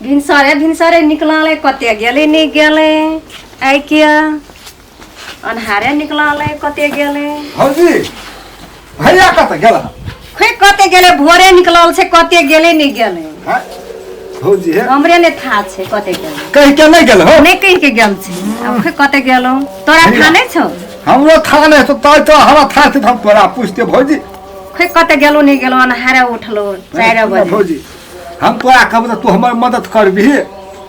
भिनसरे भिनसरे निकललै कते गेलै नहि गेलै आइ के अन्हारे निकललै कते गेलै। भौजी भैया कतऽ गेल? खोइ कते गेलै, भोरे निकलल छै, कते गेलै नहि गेलै। हँ? भौजी हे हमरे नहि था छै कते गेलै। कहि के नहि गेल हो? नहि कहि के गेल छै। आब खोइ कते गेलौ, तोरा था नहि छौ? हमरो था नहि छौ, तै तो हमरा था छै तऽ हम तोरा पूछते भौजी। खोइ कते गेलौ नहि गेलौ, अन्हारे उठलौ 4 बजे। भौजी हम तोरा कहब तऽ तू हमर मदद करबिही?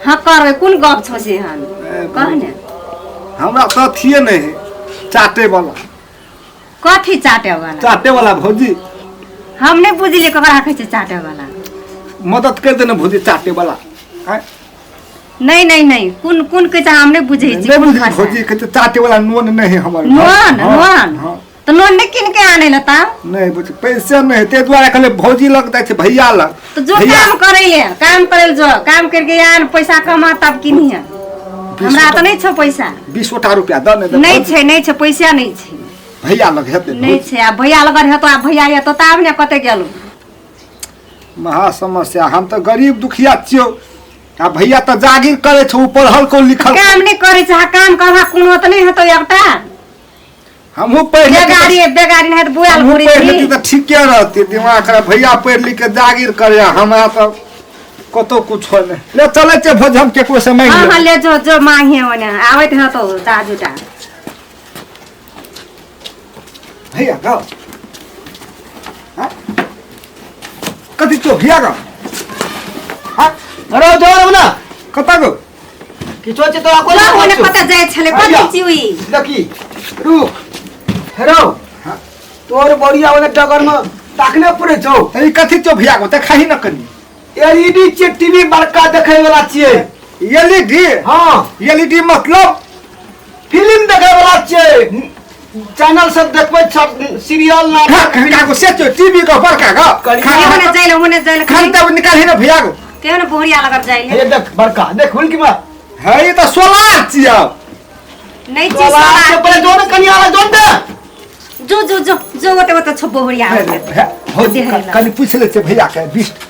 हाँ करबै, कोन गप छौ से हन कह ने। हमरा तऽ अथिए नहि है चाटे वाला। कथी चाटे वाला? चाटे वाला भौजी। हम नहि बुझलियै ककरा कहै छै चाटे वाला। मदद कर देने भौजी चाटे वाला। आँय? नहीं नहीं नहीं, कोन कोन कहै छै हम नहि बुझै छी। नहि कोन बुझली भाषा? भौजी कहै छै चाटे वाला नोन नहि है हमर घर। नोन? हाँ, नोन? हाँ। तऽ नोन नहि कीन के आनै लए तऽ? नहि बुझ, पैसे नहि है, ताहि दुआरे कहलियै भौजी लग जाइ छै भैया लग। तऽ जो भैया काम करै ले, काम करै ले जो, काम करके आन पैसा कमा तब किनिहे। हमरा तऽ नहि छौ पैसा। 20 गोटा रुपया दऽ ने दे। नहि भौजी। छै, नहि छै पैसा, नहि छै। भैया लग हेतै। नहि छै। आ भैया लग हेतौ, आ भैया एतौ तब ने। कतऽ गेलौ? महा समस्या, हम तऽ गरीब दुखिया छियौ आ भैया तऽ जागीर करै छौ, ओ पढ़ल को लिखल। काम नहि करै छै। काम करबा कोनो तऽ नहि हेतौ एकटा। हमहूँ पढ़ि लेती बेगारी बेगारी नहि तऽ बुआल हमहूँ घुरै पढ़ि छी। लेती तऽ ठीके रहती। दिमाग खराब, भैया पढ़ि लिख के जागीर करे आ हमरा तऽ कतौ कुछो नहि। ले चलै छै भोज, हम केकरो से मांगि हाँ हाँ लेबै। ले जो जो मांगे ओने आबैत हेतौ दाजूटा। भैया गौ हाँ? कथी छौ भैया गौ? हाँ? अरे जो ना। कतऽ गौ? किछो छै तोरा कोना? जो ओने कतऽ जाइ छलै? कथी छी ई? देखी रुक हेरो। हाँ? तोर बढ़िया वाला डगर में ताकने पड़े छौ। तऽ ई कथी छौ भैया गौ? देखाही न कनी। एलईडी छियै टीवी, बड़का देखै वाला छियै। एलईडी? हाँ। एलईडी मतलब? फिल्म देखै वाला छियै, चैनल सब देखबै सब सीरियल नाटक। काको से छौ टीवी के बड़का गौ? करिया। ओने जाइ ले, ओने जाइ ले। खान तब निकालही न भैया गौ। केहन बोरिया लगत जाइ ले। हे देख बड़का देख हुल की मार। है ई तऽ सोलार छियौ। नहि छी। सोलार सोलार के पहिले जो ने कनिया वाला जोन दे। जो जो जो जो ओते ओते छो बोरिया। भौजी कनि पूछि लै छियै भैया के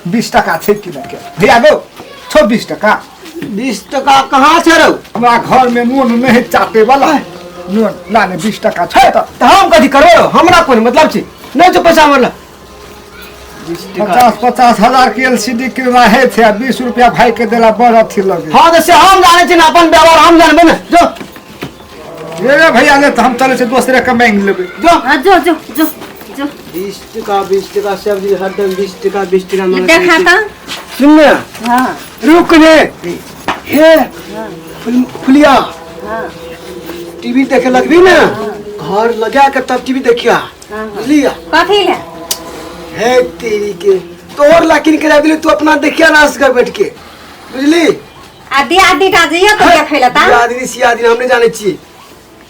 20 टका छै कि नहि के। भैया गौ छौ 20 टका? 20 टका कहाँ छै रौ? हमरा घर में नून नहीं चाटे वाला नून ला ने, 20 टका छै तऽ। तऽ हम कथी करबै रौ? हमरा कोन मतलब छै? नहि छौ पैसा हमर लग 20 टका। 50-50 हजार के एलसीडी के रहे छै आ 20 रुपया भाई के देला बड़ अथी लगे। हाँ तऽ से हम जानै छी ने, अपन व्यवहार हम जानबै ने। जो। ये रे भैया ले, तऽ हम चलै छी दोसरे के मांगि लेबै। जो। हाँ जो जो जो जो। 20 टका 20 टका सब्जी, हरदम 20 टका 20 टका मांगै देखा छै। तऽ। सुन ने। हाँ। रुक ने हे फुलिया। हाँ। टीवी देखे लगबी ने, घर लगा के तब टीवी देखिया। हाँ। बुझलिया? कथी ले? हे तेरी के तोहर ला किन के दिली, तू अपना देखिया ना असगर बैठ के, बुझली? आ दियादनी टा जइयो तऽ देखै लए तऽ। दियादनी सियादनी हम नहीं जाने छी,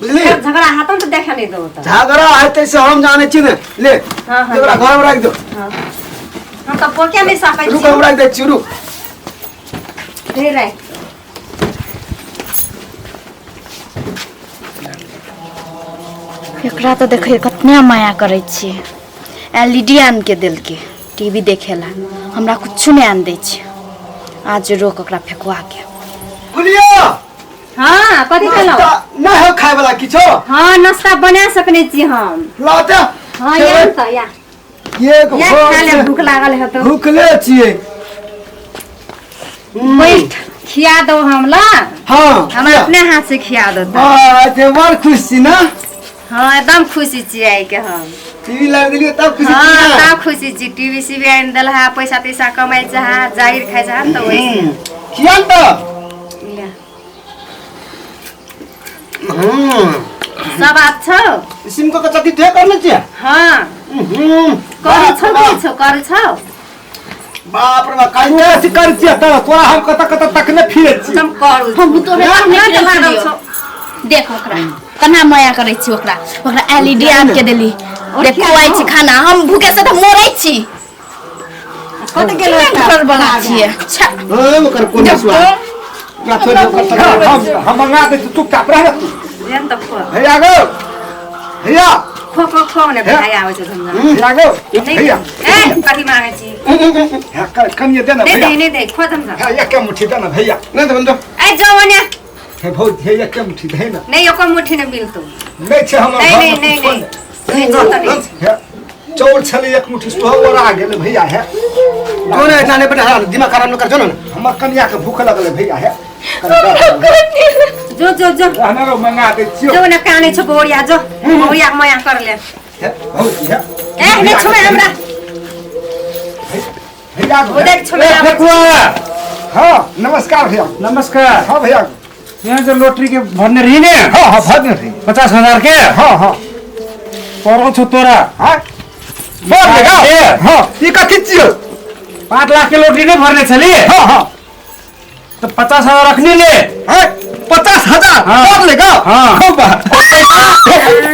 बुझली? फेर झगड़ा हेतौ तऽ देखै नहि देबौ तऽ। झगड़ा हेतै से हम जाने छी ने। ले। हाँ, हाँ। एकरा घर में राख दो। हाँ। हम तऽ पोके नहि सकै रुक छी। हम राख दै छी, रुक। रे राखि। एकरा तऽ देखिए कतना माया करै छियै, एल ई डी आनि के देलकै टीवी देखे ला, हमरा कुछो नहि आनि दै छै। आज रोक ओकरा फेकुआ के। फुलिया। हाँ कथी खेलौ? नाश्ता नहि हो खाय वाला किछो? हाँ नाश्ता बना सकने छी हम। लाते। हाँ या तऽ या। एक या भोर खा ले से भूख लागल हेतौ। भूखले छियै। बैठ खिया दो हम ला। हाँ। हम अपने हाथ से खिया दो। वाह ते बड़ खुश छी ना? हाँ एकदम खुशी छी आइ के हम। टीवी लगा देलियै तब खुशी छी हाँ ना? तब खुशी छी। टीवी सीवी आनि देलहा, पैसा तैसा कमाइ चाहा, जागीर खाइ चाहा तऽ ओहि खिया ने तऽ। ले। हम्म। सब बात छौ। सिमको के चटनी ढेर करने छियै? हाँ। हम्म। करू छौ की छौ करू छौ? बाप रे बाप। तू कथी करै छियै तऽ? तोरा हम कतऽ कतऽ तकने फिरै छी। एकदम करू। हम तोरे अपने अपने लागल छौ। देख ओकरा केना माया करै छी, ओकरा ओकरा एल ई डी आनि के देली, देख खुआइ छी खाना, हम भूखे से तऽ मरै छी। कतऽ गेल? घर बना छियै छा। हाँ, ओकर कोन स्वाद ओकरा छोड़ि दे, ओकर हम मंगा दै छी, चुपचाप रह तू। जेन तऽ खुआ। भैया गो भैया। खो खो खो ने भाई आवे छै झमझम लागो नहीं भैया ए कथी मांगे छी हाँ, कनिए दे ना नहीं भैया दे नहीं दे खो झमझम हाँ, एक मुट्ठी दे ना भैया नहीं तो बंदो ए जो ओने हे भौजी हे एक मुट्ठी दे ना नहीं ओकर मुट्ठी ने मिलतो नहीं छै हमर नहीं घरमे नहीं नहीं कुछो नहीं नहीं जो तो नहीं हे, चौर छलै एक मुट्ठी सेहो ओरा गेलै भैया हे जो ना इतना नहीं बेटा हराम दिमाग खराब न कर जो ना हमर कनिया के भूख लगलै भैया हे कनि दऽ दे। जो जो जो रहने रहो मंगा दै छियौ जो ने काने छो बोरिया जो बोरिया के माया कर ले हे भौजी हे ए नहीं छुमे हमरा भैया ओ देख छुमे ए, फेकुआ हाँ नमस्कार भैया नमस्कार हाँ भैया यहाँ जो लॉटरी के भरने रही ने हाँ हाँ भरने रही 50,000 के हाँ हाँ पड़ल छौ तोरा हाँ भर लेगा ए। हाँ ई कथी छियौ 5 लाख के लॉटरी नहीं भरने छली हाँ हाँ तो 50,000 रखनी ले हाँ 50,000 हाँ। भर लेगा हाँ। खूब बा।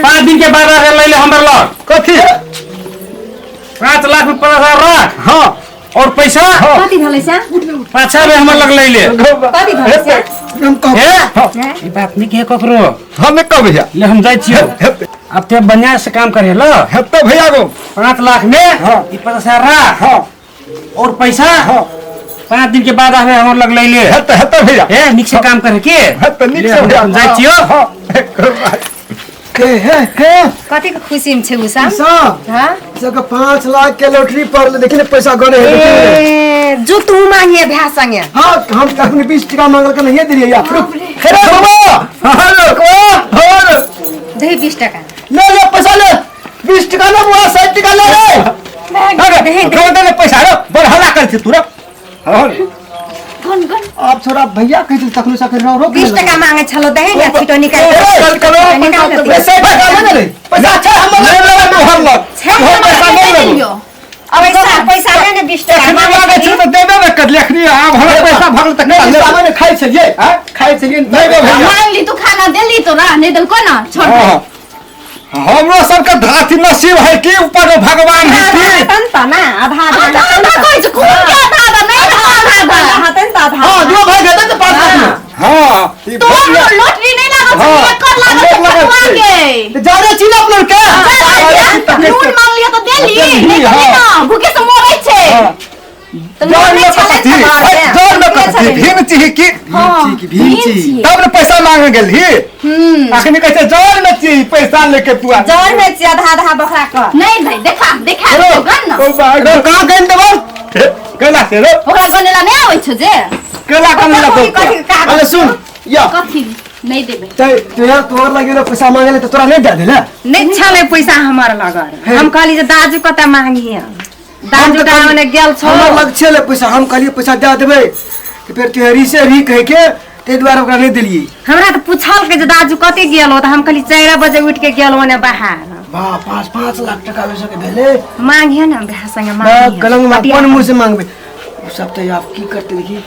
5 दिन के बाद आके ले ले हमर लग कथी 5 लाख में 50,000 रख हाँ और पैसा कथी भेलै से पाछा में हमर लग ले ले खूब बा। कथी भेलै से हम कह हे हाँ ई बात नहीं के ककरो हम नहीं कहब भैया ले हम जाइ छियौ हेतै अब ते बढ़िया से काम करे ल हेतै भैया गो 5 लाख में हाँ। ई 50,000 रख हाँ और पैसा हाँ 5 दिन के बाद आवे हमर लग ले ले हेतै हेतै भैया हे निक से काम करे के हेतै नीक ले से हम भैया जाइ छियौ हाँ खूब बा। के हे हे कथी के खुशी में छै उ सब सब हां सबके 5 लाख के लॉटरी पड़ल देखी ने पैसा गने है देखी ने। ए जो तू मांगिए भ्या संगे हाँ हम तखनी 20 टका मांगल के नहीं दिलिए या हेलो बाबा हेलो हेलो दे 20 टका ले ले पैसा ले 20 टका ले बुआ 60 टका ले रे अरे दे दे दे दे पैसा रो बड़ हल्ला कर छी तू रो हाँ गन गन आप छोरा भैया कहै छल तखनो सके रो रोक 20 टका मांगे छलो दे ने छिटो निकाल चल करो निकाल दे पैसा टका ले ले पैसा अच्छा हमर ले ले तोहर लग तोहर पैसा नहीं लेबो पैसा पैसा ले ने 20 टका एखने मांगे छी तऽ देबे ने कर लेखनी आब हमर पैसा भरल तऽ नहीं नहीं सामान खाइ छलिए हाँ? खाइ छलिए नहीं गो भैया मांग ली तू खाना देली तोरा नहीं देलको ना छोड़ दे। हाँ। हमरो सबके धाती नसीब है कि ऊपर में भगवान है कि हतन त ना आधा आधा आधा आधा कहै छै खून के आधा आधा नहीं आधा आधा हतन त आधा हां दो भाई देते तो 5 लाख में हाँ ई तोहर भैया लॉटरी नहीं लागल हाँ, छै एकर लागल छै हमरो लागल फटुआ छै। के तो जाने छी ना अपना के चल, नून मांग लियो तो देली देली, नहीं हाँ। देली ना भूखे से मरै छै हाँ। तो जड़ नून में नहीं छलै कथी तऽ बाहर जड़ में कथी भीम छी कि हाँ, भीम छी। तब ने पैसा मांगे गेल ही अखनी कहै छै जड़ में छी पैसा लेके तू आ जर में छी आधा आधा बकरा क नहीं नहीं देखा देखा दो गन ना ओ बा तो कहां गन देबो केला से रो ओकरा गनेला नहीं आबै छौ जे केला कम ला कथी कथी कागज अरे सुन या कथी नहीं देबै ते तो यार तोहर लगे रे पैसा मांगे ले तो तोरा नहीं दे देले नहीं छलै पैसा हमर लगल हम कहली जे दाजू कतऽ मांगी दाजू का मने गेल छौ हमर लग छले पैसा हम कहलिए पैसा दे देबै कि फेर तू हरी से री कह के ते दुआरे ओकरा नहीं देलिए हमरा तऽ पूछल के जे दाजू कते गेल हो तऽ हम कहली 4 बजे उठ के गेल ओने बाहर वाह 5-5 लाख टका वैसे के भेले मांगिए ने भ्या संगे बा मांगिए गलंग में कोन मुंह से मांगबे उ सब तो आप की करते देखी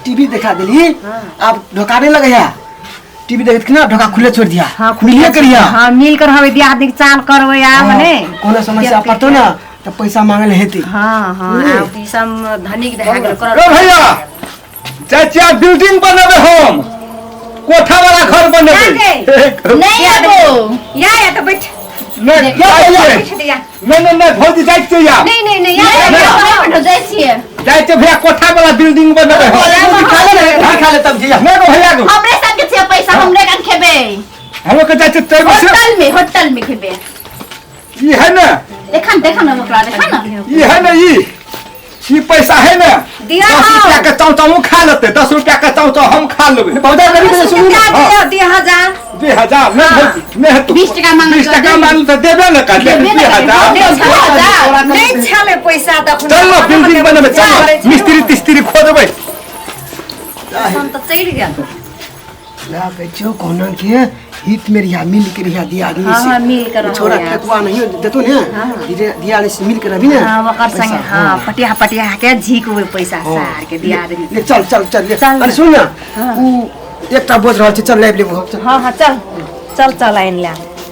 टीवी दिखा देली आप धोखा नहीं लगे है टीवी देख के ना धोखा खुले छोड़ दिया हाँ मिलिए करिया हाँ मिल कर हवे दियाद के चाल करबै आ मने कोनो समस्या पड़तो ना तो पैसा मांगल हेती हाँ हाँ आब ई सब धनिक भए गेल रो भैया चाचा बिल्डिंग बनेबे हम कोठा वाला घर बनेबे नहीं आबो या या तऽ बैठ नहीं जाइ छियै। बैठ दे या नहीं नहीं नहीं भौजी जाइ छियै या नहीं नहीं नहीं या नहीं या, बैठो जाइ छियै जाइ छियै भैया कोठा वाला बिल्डिंग बनेबे हम खा ले ना खा ले तब जिया नहीं गो भैया गो हमरे संग छियै पैसा हमरे कन खेबै हमरो के जाइ छियै तैमे से होटल में खेबै ई है ना देखा न देखा न ओकरा देखा न ई है ना ई ई पैसा है ना दिया 10 हौ। रुपया के चाउ चाउ खा लेते 10 रुपया के चाउ चाउ हम खा लेबै पौधा करी के सुनू दिया दिया 2000 2000 नहीं भौजी नहीं हेतौ 20 टका मांगल 20 टका मांगल तऽ देबे ने करतै देबे ने 2000 करतै। 6000 नहीं छलै पैसा तऽ चल ना बिल्डिंग बनेबै चल मिस्त्री तिस्त्री खोजबै हम तऽ चलि गेल ना कहै छियौ कोना के हित में रिहा मिल के रिहा दिया आदमी हाँ, से हाँ, मिल के रहो छोरा यार। फेकुआ नहीं देतो ने दिया आदमी से मिल के रहबी ने हाँ ओकर संगे पैसा, हाँ पटिया पटिया के झीक हुए पैसा सार के दिया आदमी ले चल चल चल ले चल। अरे सुन ना उ एकटा बोझ रहल छै चल लाबि लेबो चल हाँ हाँ चल चल चल आइन ले